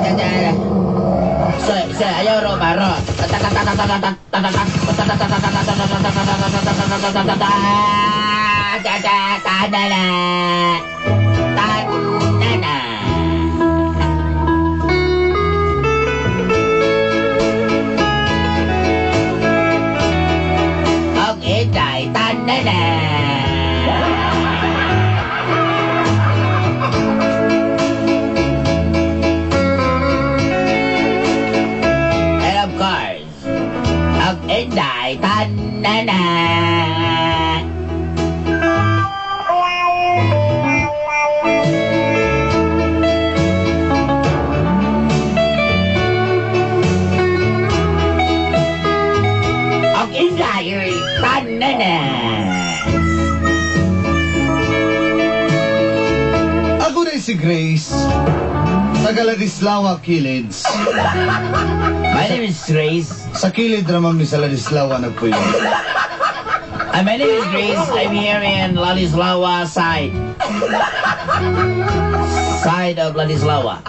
Inday. So, so, ayaw ro ba ro? Ang Inday, tanana. And of course, ang Inday, tanana. Ang Inday, tanana. Ako na si Grace. Taga Ladislawa, Kilids. My name is Grace. Sa kilid raman mi sa Ladislawa nagpuyo. My name is Grace. I'm here in Ladislawa side. Side of Ladislawa.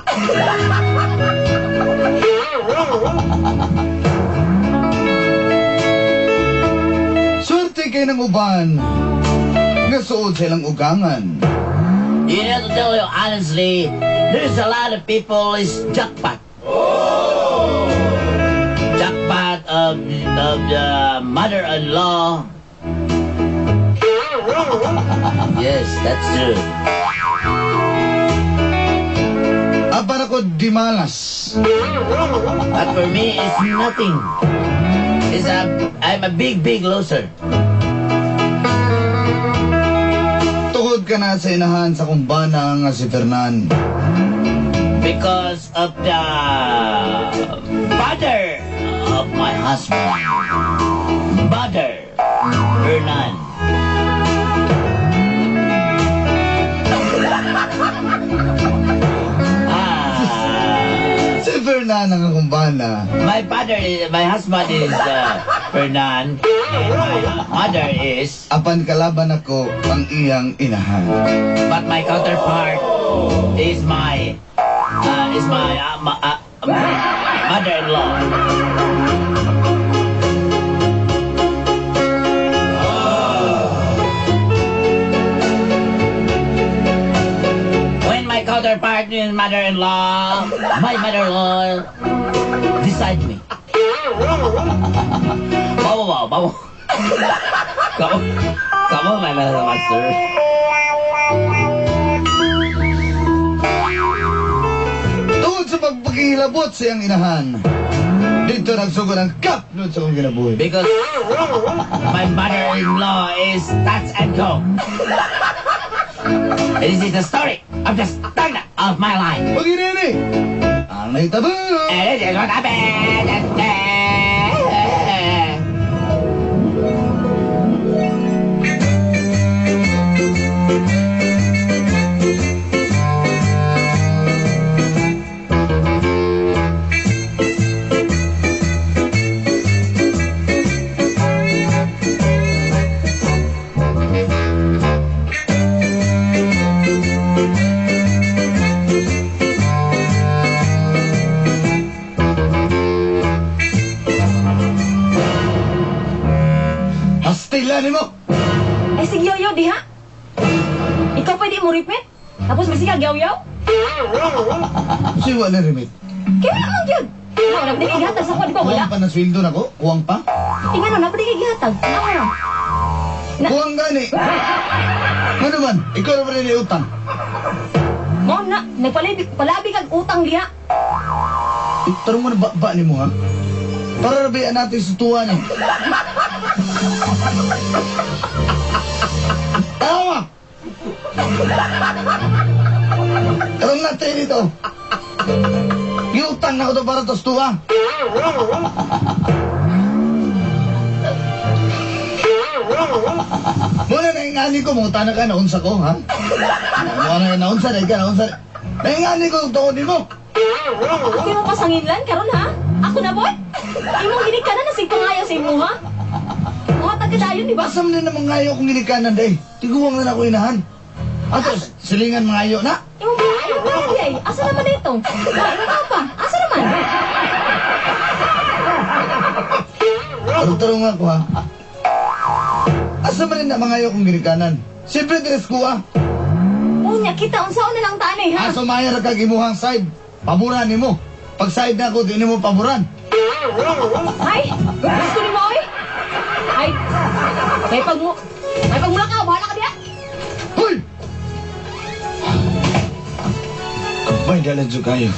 Swerte kay ng uban. Nga suod sa ilang ugangan. You know, to tell you honestly, there's a lot of people is jackpot. Jackpot of the mother-in-law. Yes, that's true. Apan ako di malas. But for me, it's nothing. I'm a big, big loser. Tungod ka na sa inahan sa kumbana nga si Fernan. Because of the father of my husband. Mother, Hernan. Ah, Si Fernan ang akong bana. my father, is, my husband is Hernan, and my mother is, Apan kalaban ako ang iyang inahan. But my counterpart is my mother-in-law. When my counterpart is mother-in-law, my mother-in-law decide me. Wow, wow, wow. Come, come on, my master. Tungod sa pagpakihilabot sa iyang inahan, dito nagsugod ang kapnod sa akong kinabuhi. Because my mother-in-law is touch and go. This is the story of the start of my life. Pag-inini! Ang nahitabo! And this is what happened. Hastila nimo! Ay, sige, yaw diha. Ikaw pwede mo repeat? Tapos masika yaw-yaw? Siwa na remit. Kaya wala man gyud. Wala na kay gihatag sa ko, di ba wala? Kuwang pa na sweldo na ko? Kuwang pa? Ingano na pwede kay gihatag. Ano na? Kuwang gani! Ano man? Ikaw na ba rin utang? Mao na, nagpalabi palabi kag utang diha. Eh, tarong mo na ba ni mo ha? Para rabian natin sa tuwa ni. Tama! Tarong natin dito. Iutang na ko to para tos tuwa. Muna na ingani ko, mga ka, naunsa ko, ha? Muna na naunsa, na ka, naunsa. Naingani ko, tuon mo. Ako yung pasanginlan karon ha? Ako na boy? Imong ginikanan na sig pangayo sa imo ha? Muhatag ka dayon di ba? Asam din naman ngayo kong ginikanan day. Tiguang na ako inahan. Ato, silingan mga ayo na. Imong pangayo. Nagbayad di ay. Asa naman ito? Ha, imong papa. Asa naman? Tarong-tarong nga ko ha. Asa man rin na mga kong ginikanan? Siyempre dress ko ah. Unya kita unsaon na lang ta ani ha? Asa maya ra kag imuhang side. Paboran nimo. Pag side na ako, di nimo paboran. Ay, gusto ni mo oy. Ay. Kay pag mo May pagmula ka, bahala ka diha. Hoy! Kamay dalan jud kayo.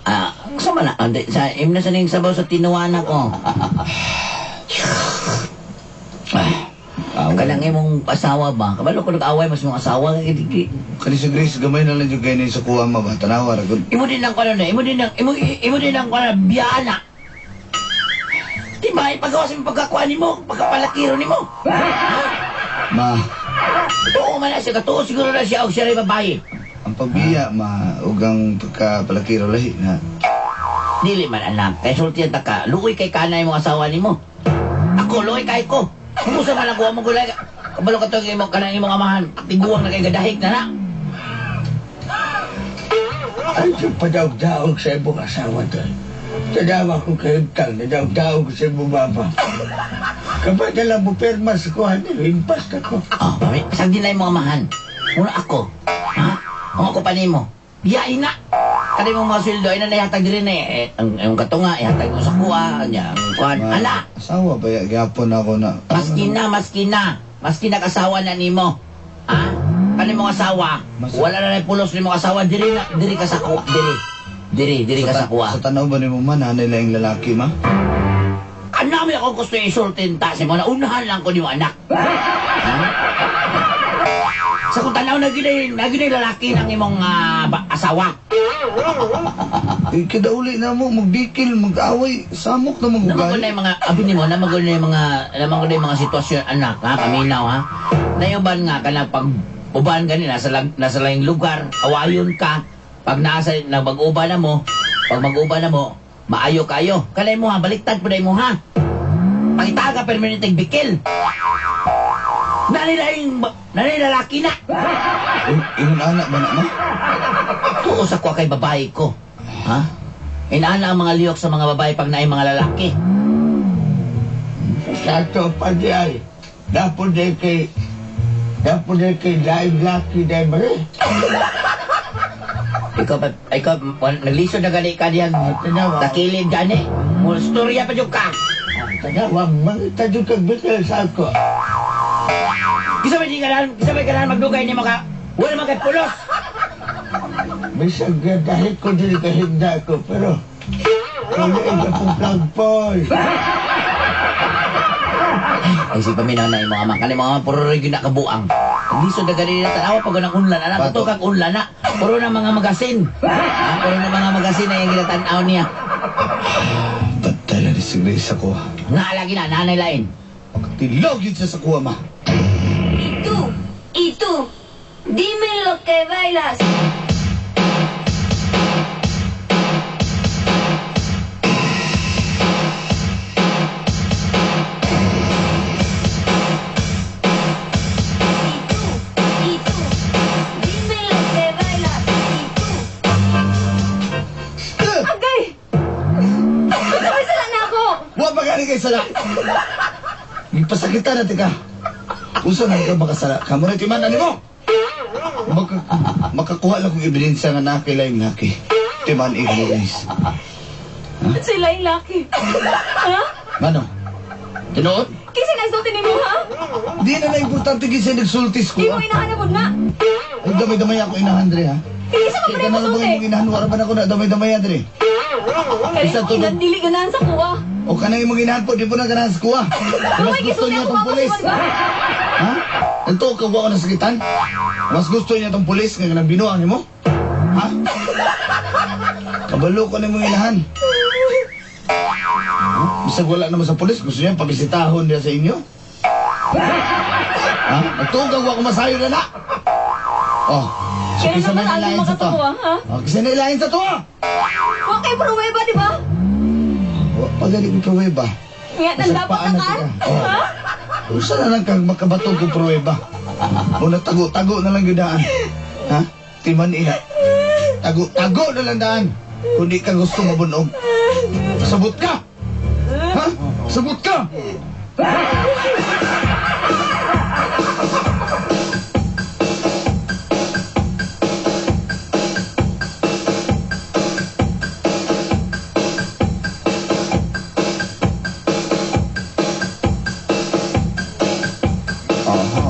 Ah, sa man na, ande, sa imna sa ning sabaw sa tinuana ko. Ah, kanang imong asawa ba? Kabalo ko nag-away mas mong asawa kay Kani si Grace gamay na lang jud kay ni sa kuha ma ba tanawa ra gud. Imo din ang kuno na, imo din ang imo imo din ang kuno biyana. Di ba ipagawas mo pagkakuha nimo, pagkapalakiro nimo. Ma, Tuo man na siya, katuo siguro na siya og siya ray babae. ang pagbiya ma ug ang pagkapalakiro lahi na. Dili man anak, kay sultihan ta ka, luoy kay kanay mong asawa nimo. Ako luoy kay ko. Kung usa man ako mo gulay, kabalo ka to imong kanang imong amahan, tiguang na kay gadahig na na. Ay, sa padaog-daog sa imong asawa to. Tanawa ko kahimtang, nadaog-daog sa imong mama. Kapag na lang mo pirma sa kuha niyo, impas na ko. Oh, mami, pasag din na imong amahan. Muna ako. Ha? Ang ako pa nimo. Biyain na. Kani mong mga sweldo ay nanayahatag diri na eh. Ang katunga ihatag mo sa kuha, nya ang kuan. Ma, Ala, Asawa ba ya gyapon ako na. maski na, maski na. Maski na kasawa na nimo. Ha? Kani mong asawa, wala na pulos nimo asawa diri na, diri ka sa kuha, diri. Diri, diri ka sa kuha. Sa tanaw ba nimo man hanay laing lalaki ma? Kanami ako gusto isultin ta si mo na unahan lang ko nimo anak. Ha? Sa kung tanaw na ginay, na ginay lalaki ng imong asawa. Eh, kada uli na mo magbikil, mag-away, samok na Naman ko na magugali. yung mga, abi nimo, naman ko na yung mga, naman ko na yung mga sitwasyon, anak, ha, paminaw, ha. Nayuban nga ka na pag uban gani, nasa, lag, nasa laing lugar, awayon ka, pag nasa, na mag-uba na mo, pag mag-uba na mo, maayo kayo. Kalay mo ha, baliktad po na mo ha. Pangitaga permanenteng bikil. Nanilaing, nanilalaki na. Ingon anak ba na ma? Tuo sa kwa kay babae ko. Ha? Inaana ang mga liyok sa mga babae pag naay mga lalaki. Sa ato pa di ay, dapo di kay, dapo di kay laing laki di mare. Ikaw, ikaw, naglisod na gani ka diyang Tanawa. takilid gani. Mo storya pa jud ka. Tanawa, mangita jud kag bikil sa ako. Kisa may di ka kisa may ganahan magdugay nimo ka. Wala man kay pulos. Bisag dahil ko dili kahigda ko, pero wala ka pong flagpole. Ay si paminaw na imong ama. Kani mga ama puro rin gyud na kabuang. Naglisod na gani na tanawa pag unang unlan anak Bato. to kag unlan na. Puro na mga magasin. Ha? Puro na mga magasin na yung ginatan-aw niya. Batay na ni si Grace sa kuha. Naalagi na, nanay lain. Pagkatilog yun siya sa kuha ma. Y tú, dime lo que bailas. Y tú, dime lo que bailas. Y tú. Agay! Sabay sala na ako! Wa pa gani kay sala. Gipasakitan na tika. Usa na ikaw makasala. Kamo na timan ani mo. Makakuha lang kong ebidensya nga naa kay laing laki. Timan ni Grace. Sila yung laki. Ha? Mano? Tinuod? Kasi nagsulti ni mo, ha? Di na na importante kinsa nagsultis ko. Di mo inahanapod na. Ay, damay-damay ako inahan dre ha. Kaya sa Kaya ka na lang pa ba imong inahan, wala ba na ako na damay-damay dre. Kaya Isa mo tulog. inandili ganahan sa kuha. O kanang imong inahan po, di po na ganahan sa kuha. Mas Kamay gusto gisulti niya ako tong pulis. mama ba? Ha? Ito, kawa ko nasakitan. Mas gusto niya tong pulis nga nang binuang nimo? Ha? Kabalo ko na imong inahan. Ha? Bisag wala naman sa pulis, gusto niya pabisitahon niya sa inyo. Ha? Nagtugang wa ko masayo na na. Oh. So, Kaya kinsa naman may ang lain sa to? makatuwa, ha? Oh, kinsa may lain sa to? Wa kay pruweba, di ba? Wa pa gani ko pruweba. Nga, nandapot Masagpaan na na ka? ka. Oh. Ha? Usa na lang kang makabatog kong pruweba. Una tago-tago na lang yun daan. Ha? Timan iha. Tago-tago na lang daan. Kung di ka gusto mabunog. Sabot ka! Ha? Sabot ka! Aha.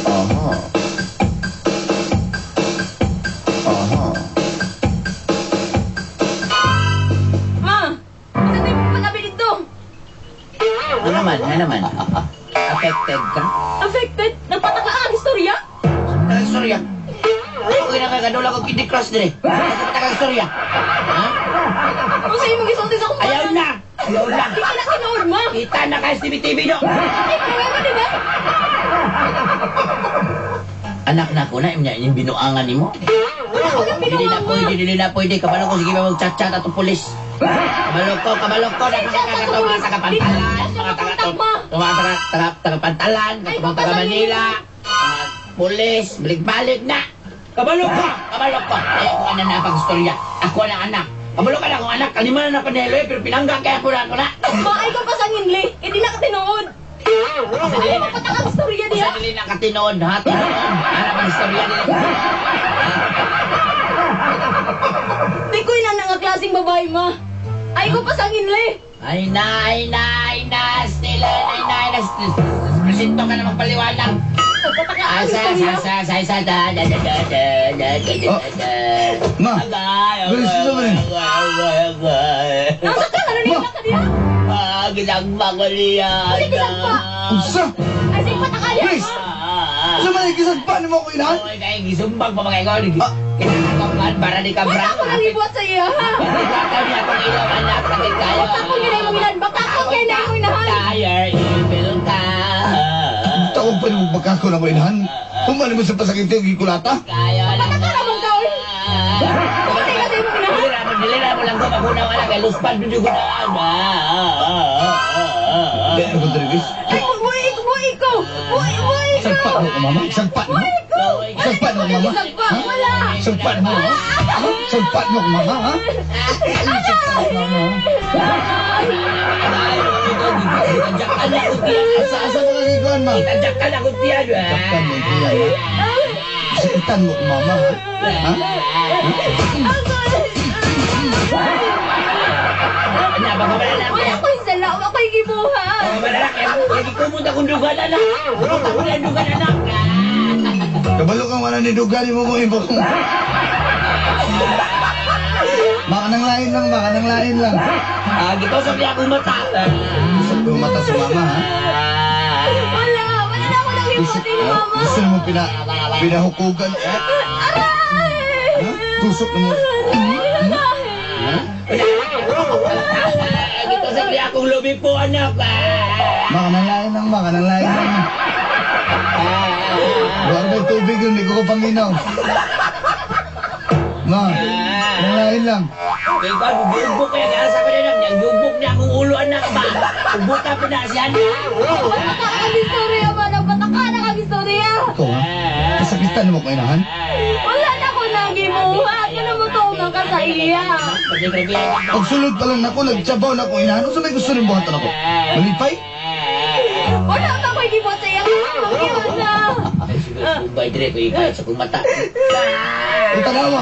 Aha. Aha. Ma, ano tayo pagpatabi dito? Ano naman, ano naman? Affected ka? Affected? Nagpataka ang istorya? Tagang istorya. Ay, na kagadula ko Candy Crush dire. Tagang istorya. Ha? Kung sa imong gisulti sa akong Ayaw bana? na! Ayaw na! Di ka na tinuod, ma! Kita na kay TV no! Ay, pruweba, di ba? Anak na ko na, yung binuangan nimo. Wala ko yung Dili na binuang, ma! pwede, dili na pwede. Kabalo ko, sige ba mag-chat-chat atong pulis. Kabalo ko, Chat-chat nakakakato atong mga pulis. taga-Pantalan, Dili na mga taga makontak, ma. mga taga, taga, taga-Pantalan, Ay, mga taga papasangin Manila, mga pulis, balik-balik na. Kabalo ko, kabalo ko. Eh, ako na na pag-istorya. Ako na anak. Kabalo ka na akong anak. Kalima na na panelo eh, pero pinangga kaya ko na ako na. Ma, ay ko pasangin, li. Hindi na ka tinuod. Ay, magpataka ang istorya diha. Sa dili na katinoon, ha? Tinoon. Hanap ang istorya nila. Di ko ina nga klaseng babae, ma. Ay ko pasangin, li. Ay na, ay na, ay na, Stella, ay na, ay na. Presinto ka na magpaliwanag. Nagpataka ang Asa, istorya. sa, sa, sa, sa, da, da, da, da, da, da, da, da, da. Ma! Agay, agay, Bilis na ba agay, eh? agay, agay. Nasa ka, ano nila ka diha? Ah, ginagma ko niya. Kasi gisagpa. Unsa? Ay, sige, pataka diha, Grace! ma. Unsa man gisagpa nimo ako inahan? Oy, dahil gisumbag pa mga ikaw. Ah. Kinakakuan para di ka Wala brang. ko nang ibuhat sa iya, ha? Bataw niya akong ilong anak, sakit kayo. Baka ko yun ay mong inahan. Baka ko yun ay mong inahan. Tired, evil ka. Taog pa nimo pagkako na ko inahan. Human mo sa pasakit yung gikulata? Kayo na. Pataka na mong kaoy. Patay ka sa imong inahan. Dili na mo lang ko magunaw anak kay luspan dun ko na. Di ako Travis. Ay, buhay ko, buhay ko. Buhay, buhay ko. Sagpa mo ko mama. Sagpa mo. Buhay ko. Sagpa mo mama. Sagpa, Ha? wala. Sagpa mo ha? Sagpa mo ko mama ha? Sagpa mo mama. Gitanjakan ako tiyan. Asa asa mo kagikuan ma? Gitanjakan ako tiyan. Saktan mo tiyan ha? Sakitan mo ko mama ha? Ha? Ana baka wala na. Wala ko yung sala, wala ko yung gibuhat. Baka wala na kaya gikumot akong dugan anak. Kumot ako na dugan anak. Kabalo kang wala ni duga ni mo mo iba kong. Maka nang lain lang, maka nang lain lang. Ah, gitusok niya akong mata. Tusok mo mata sa mama ha? Wala, wala na ako nang Gusto, gibuhat ni mama. gusto mo pinahukugan? Aray! Ha? Tusok mo. Aray! Gitusok niya akong lubi po anak. Maka nang lain lang, maka nang lain lang. Wala may tubig yun, hindi ko panginaw. Ma, nang lain lang. Kaya ko, bugbog kaya kaya sa ko na nang bugbog niya akong ulo anak ba. Bugbog pa na siya anak. Nagpataka na kami istorya ba? Nagpataka na kami istorya. Ikaw ha? Kasakitan mo ko inahan? Wala na ko nang gibuhat. Ano mo to ka sa iya? Pagsulod pa lang nako, nagtsabaw na ko inahan. Ano sa may gusto rin buhatan ako? Malipay? Wala pa ko gibuhat sa iya. Wala na. Ubay dire ko ikay sa kong mata. O tanawa,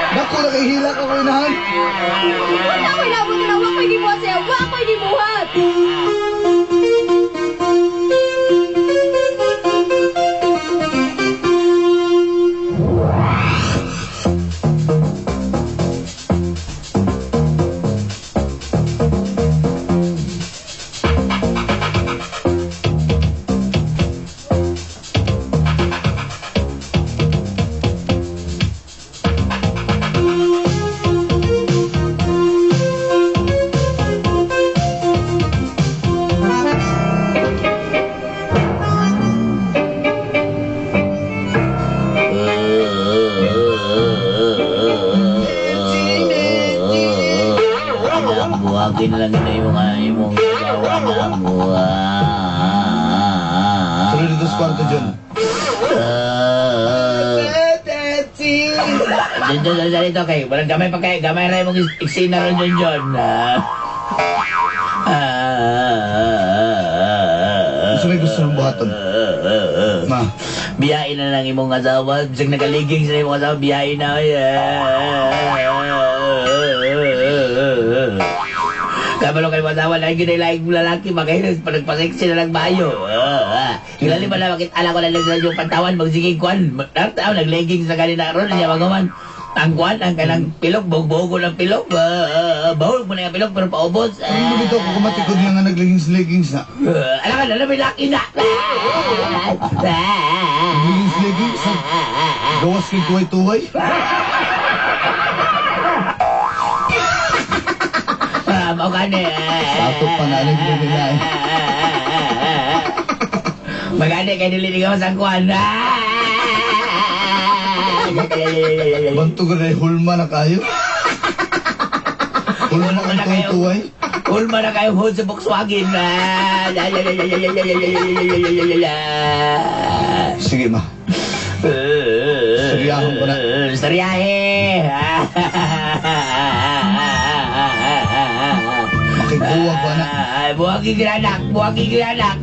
nako na kay hilak ako inahan. Wala ko inabot na wala ko gibuhat sa iya. Wala ko gibuhat. imong asawa na mo. Tuloy dito sa kwarto, John. John, John, John, dito kay. Walang gamay pa kay. Gamay ra imong eksena ron, John, John. Unsa may gusto ng buhaton? Ma, Biyain na lang imong asawa. Bisag nagaliging sa imong asawa, biyain na. Kabalo kay asawa, lagi na laing lalaki, makahilis, pa nagpaseksi na lang bayo. Kilali ba na makita ko na lang sa yung pantawan, magsiging kwan. Tao, nagleggings na kanina ron, niya magaman. Ang kwan, ang kanang pilok, bog-bogo ng pilok. Bahol mo na yung pilok, pero paubos. Ano dito ako kumatikod nga nga nagleggings-leggings na? Alam ka, alam may laki na. Leggings-leggings? Gawas kay tuway-tuway? Mao ka ni. Sato pa na aling nila eh. Magani kay dili ni gawas ang kuan. Banto ka na hulma na kayo. Hulma Hulma kang na kayo. tuway-tuway. Hulma na kayo hood sa Volkswagen. Sige ma. Istoryahon ko na. Istoryahe. Makikuha ko na. Buwagi ginanak, buwagi ginanak.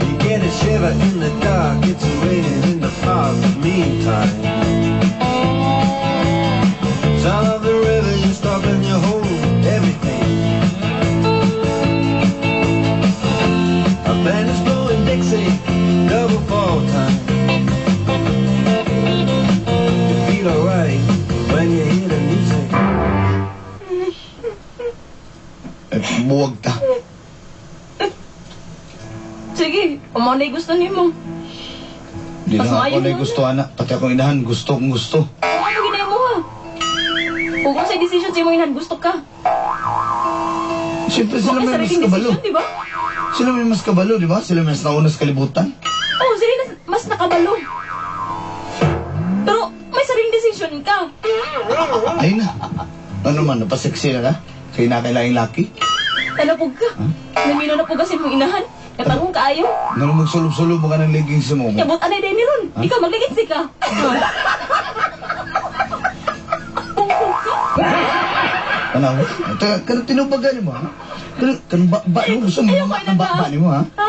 You get a shiver in the dark, it's raining in the park. Meantime, sound of the river, you stop and you hold everything. A band is blowing Dixie, double fall time. You feel alright when you hear the music. Eh, buwag ta. Sige, kung na gusto nimo. Di Mas na ako maayo na mo gusto, ana. Pati akong inahan, gusto kong gusto. Ano ginay mo ha? Kung sa decision sa imong inahan, gusto ka. Siyempre sila Wa kay may mas sariling kabalo. decision, di ba? Sila may mas kabalo, di ba? Sila may mas nauna sa kalibutan. Oo, sila mas nakabalo. Pero may sariling decision ka. Ay na. Ano man, napaseksi na ka? Kaya na kailangang laki? Talapog ka. Namino na po kasi mong inahan. Katangong kaayo. Nga magsulob-sulob mo ka ng leggings mo. Yabot anay din ni ron. Ikaw magligid ka. Bungkong ka. Ano? Ito, kanong tinubagan mo, ha? Kanong ba mo? Gusto mo Ayaw ko ng ba mo, ha? Ha?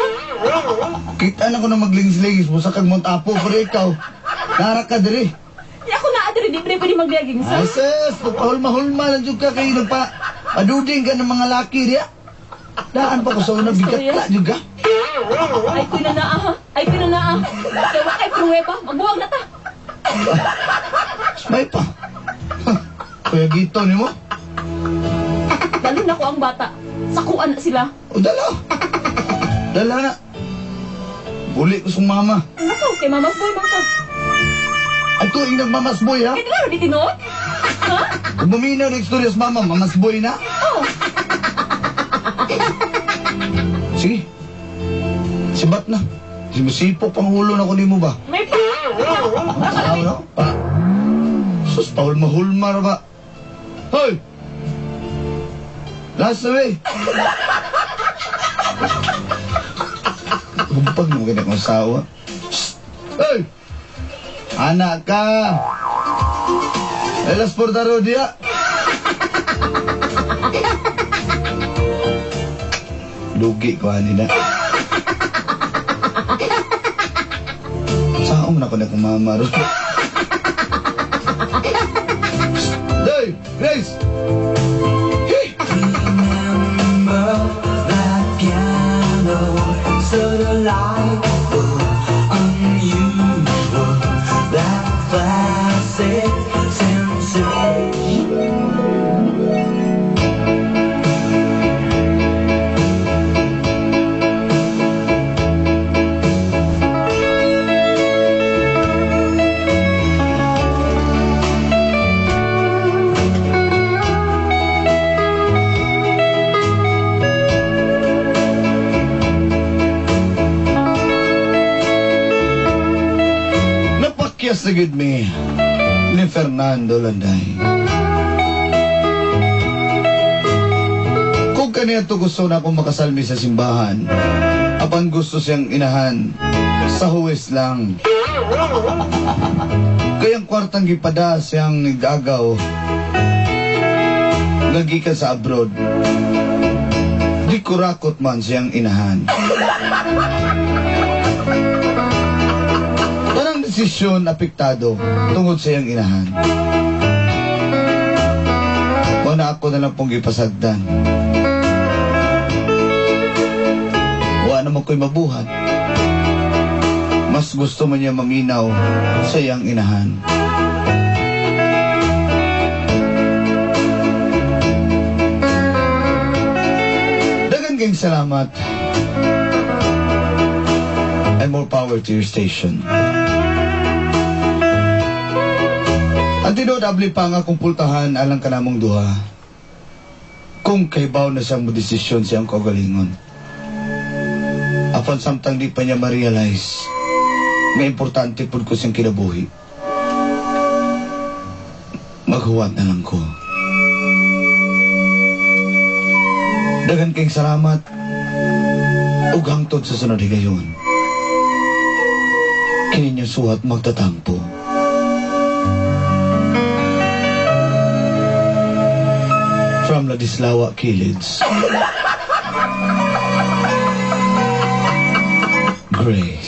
Kita na ko na maglingis-lingis mo sa kag Mount Apo, pero ikaw, nara ka diri. Di ako na adri, di pwede magleggings ha? Ay, sis, pagpahulma-hulma lang dyan ka kayo nagpa aduding ka ng mga laki diya. Daan pa ko sa una, bigat ka juga. Ay ko na naa ha. Ay ko na naa. Kaya wa kay pruweba, magbuwag na ta. May pa. Kuya Gito ni mo? Lalo na ko ang bata. Sakuan na sila. O dala. Dala na. Uli ko sa mama. Nako, kay mama's boy man ka. Ay, tuwing nagmamas boy, ha? Kay di ba di tinuod? Ha? Kung maminaw ng istorya sa mama, mamas boy na. Oh. Sige. Sibat na. Sipo pang ulo na ko nimo ba? May pa. Ano, no? Pa. Sus, pahulma-hulma ra ba? Hoy! Last na, eh. Humpag mo ganyan kong sawa. Shh! Hoy! Anak ka! Elas por daro dia. Lugi ko ani na. Saan na ko na kung mama ro? Hey, Grace! Hey! Remember that piano, so delightful, unusual, that classic sensation. Parehas na gid mi ni Fernando Landay. Kung kaniya to gusto na akong makasalmi sa simbahan, apan gusto siyang inahan, sa huwes lang. Kayang kwartang gipada siyang nigagaw, ngagikan sa abroad, di kurakot man siyang inahan. Tanang desisyon apektado tungod sa iyang inahan. Wala ako na lang pong gipasagdan. Wala naman ko'y mabuhat. Mas gusto man niya maminaw sa iyang inahan. Dagan kayong salamat. And more power to your station. Ang tinuod abli pa nga kung pultahan alang kanamong duha. Kung kaybaw na siyang modesisyon siyang kaugalingon. Apan samtang di pa niya ma-realize nga importante pud ko siyang kinabuhi. Maghuwat na lang ko. Daghan kayong salamat ug hangtod sa sunod higayon. Kini niyo suhat magtatampo. From Ladislawa, Kilids. Gray.